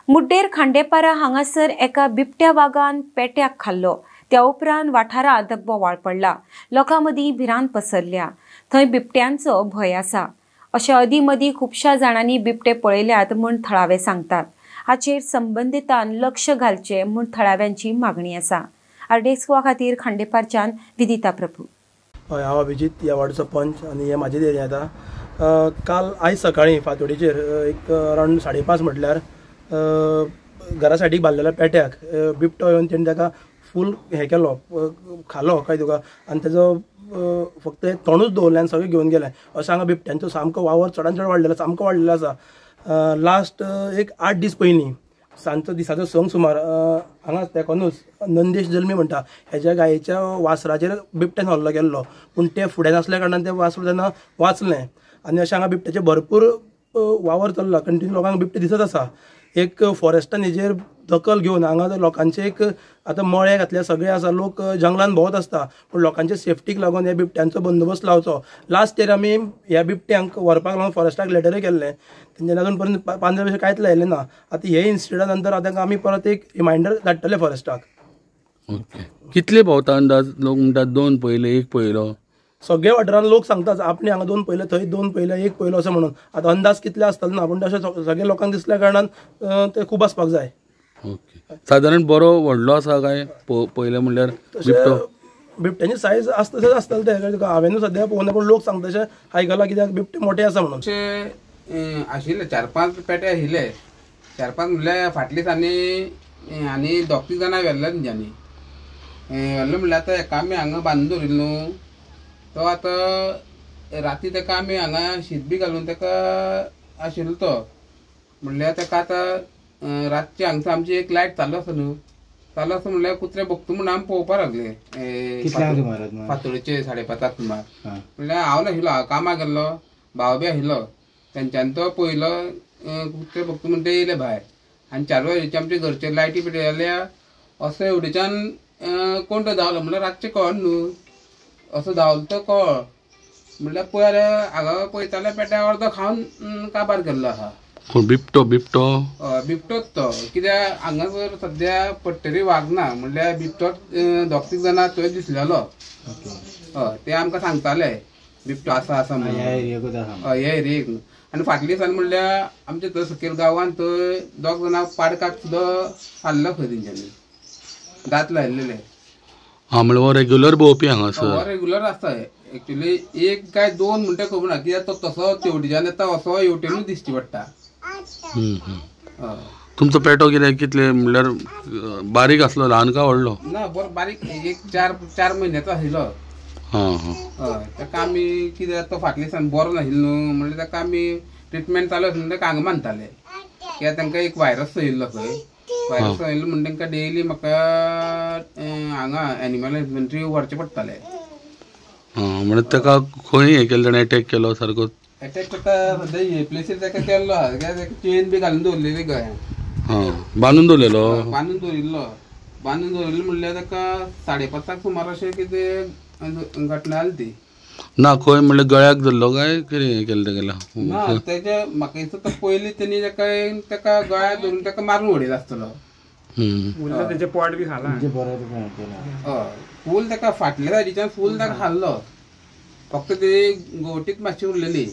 मुड्डेर खांडेपारा हांगासर एका बिबट्या वागान पेट्याक खाल्लो. त्या उपरांत वाठारांत बोवाळ पडला. लोकां मदीं भिरांत पसरल्या. थंय बिबट्यांचो भंय आसा. अशें अदीं मदीं खुबश्या जाणांनी बिबटे पळयल्यात म्हूण थळावे सांगतात. हाचेर संबंदितान लक्ष घालचें म्हूण थळाव्यांची मागणी आसा. आरडीएक्स गोवा खातीर खांडेपारच्यान विदिता प्रभू. हय, हांव अभिजीत, ह्या वार्डाचो पंच आनी हे म्हाजे एरिया येता. काल आयज सकाळीं फांतोडेचेर एक अरावंड 5:30 म्हटल्यार घरा सायडीक बांदलेल्या पेट्याक बिबटो येवन तेणें ताका फूल हें केलो, खालो काय तुका, आनी तेजो फक्त तोंडूच दवरलें आनी सगळें घेवन गेलें. अशें हांगा बिबट्यांचो सामको वावर चडान चड वाडलेलो, सामको वाडलेलो आसा. लास्ट एक 8 दीस पयलीं सांजचो दिसाचो 6 सुमार हांगा तेकोनूच नंदेश जल्मी म्हणटा हेज्या गायेच्या वासराचेर बिबट्यान हल्लो केल्लो, पूण ते फुडें नासल्या कारणान तें वासर तेन्ना वाचलें. आनी अशें हांगा बिबट्याचें भरपूर वावर चल्ला, कंटिन्यू लोकांक बिबटे दिसत आसा. एक फॉरेस्टान हेजेर दखल घेवन हांगा लोकांचे एक आतां मळे घातले सगळे आसा, लोक जंगलान भोंवत आसता, पूण लोकांचे सेफ्टीक लागून ह्या बिबट्यांचो बंदोबस्त लावचो. लास्ट इयर आमी ह्या बिबट्यांक व्हरपाक लागून फॉरेस्टाक लेटरूय केल्लें, तेंच्यांनी अजून पर्यंत 15 वर्सां कांयच लायलें ना. आतां हे इन्सिडंटा नंतर आतां आमी परत एक रिमायंडर धाडटले फॉरेस्टाक. ओके, कितले भोंवता अंदाज? लोक म्हणटात 2 पयले, 1 पयलो. सगळे वाठारान लोक सांगतात आपणे हांगा 2 पयले, थंय 2 पयले, 1 पयलो अशें म्हणून. आतां अंदाज कितले आसतले ना, पूण तशें सगळे लोकांक दिसल्या कारणान ते खूब आसपाक जाय. ओके, सादारण बरो व्हडलो आसा काय पयले म्हणल्यार बिबटो? बिबट्यांची सायज आसता तशेंच आसतलें तें, हांवेनूय सद्या पळोवना, पूण लोक सांगता तशें आयकलां कित्याक बिबटे मोठे आसा म्हणून. अशें आशिल्ले 4-5 पेटे आशिल्ले, 4-5 म्हणल्यार फाटले दिसांनी आनी 2-3 जाणां व्हेल्ले तेंच्यांनी. व्हेल्ले म्हणल्यार आतां एका आमी हांगा बांदून दवरिल्लो न्हू, तो आतां राती ताका आमी हांगा शीत बी घालून ताका आशिल्लो तो, म्हणल्यार ताका आतां रातचे हांगसर आमची एक लायट चालू आसा न्हू, चालू आसा म्हणल्यार कुत्रे भोगता म्हणून आमी पळोवपाक लागले. फांतोडेचे 5:30 सुमार. म्हणल्यार हांव नाशिल्लो, हांव कामाक गेल्लो, भाव बी आशिल्लो, तेंच्यांनी तो पळयलो कुत्रे भोगता म्हण ते येयले भायर. आनी 4 वरांचे आमचे घरचे लायटी पेटयली जाल्यार असो एवडेच्यान कोण तो धांवलो, म्हणल्यार रातचें कळना न्हू, असो धांवलो तो कळ म्हणल्यार पळय हांगा पळयताल्या पेट्या अर्दो खावन काबार केल्लो आसा. बिबटो? बिबटो, हय बिबटोच तो, कित्याक हांगासर सद्या पट्टरी वाग ना, म्हणल्यार बिबटोच 2-3 जाणां थंय दिसलेलो. हय, ते आमकां सांगताले बिबटो आसा आसा म्हणून, हय ह्या एरियेक. आनी फाटल्या दिसान म्हणल्यार आमच्या थंय सकयल गांवांत थंय 2 जाणां पाडकाक सुद्दां खाल्लो खंय तेंच्यांनी, दांत लायिल्ले. हां, म्हणल्यार रेग्युलर भोंवपी हांगासर? हो रेग्युलर आसता एक्चुअली, 1 काय 2 म्हणटा खबर ना, कित्याक तो तसो तेवटेच्यान येता, असो हेवटेनूच दिश्टी पडटा. तुमचो पेटो कितें कितले म्हणल्यार बारीक आसलो, ल्हान काय व्हडलो? ना, बरो बारीक, एक 4 म्हयन्याचो आशिल्लो. हां हां. हय, ताका आमी कित्याक तो फाटल्या दिसान बरो नाशिल्लो न्हू, म्हणल्यार ताका आमी ट्रिटमेंट चालू आसली ताका हांगा बांदताले, कित्याक तांकां एक व्हायरस येयल्लो खंय, व्हायरस येयल्लो म्हणून तांकां डेली म्हाका हांगा एनिमल हजबंड्री व्हरचें पडटालें. हां, म्हणल्यार ताका खंय हें केलें ताणें, एटॅक केलो सारको? एटॅक ताका सद्या हे प्लेसीर ताका केल्लो आसा, कित्याक ताका चेन बी घालून दवरलेली गळ्यान. हां, बांदून दवरलेलो? बांदून दवरिल्लो, बांदून दवरिल्लो म्हणल्यार ताका 5:30 सुमार अशें कितें घटना जाली ती. ना खंय म्हणल्यार गळ्याक धरलो काय कितें हें केलें तेगेल्या? ना, तेजे म्हाका दिसता तो पयलीं तेणी ताका गळ्याक धरून ताका मारून उडयलो आसतलो. तेजें पोट बी खालां. हय, फूल ताका फाटल्या सायडीच्यान फूल ताका खाल्लो, फक्त ते गोवटीत मातशी उरलेली.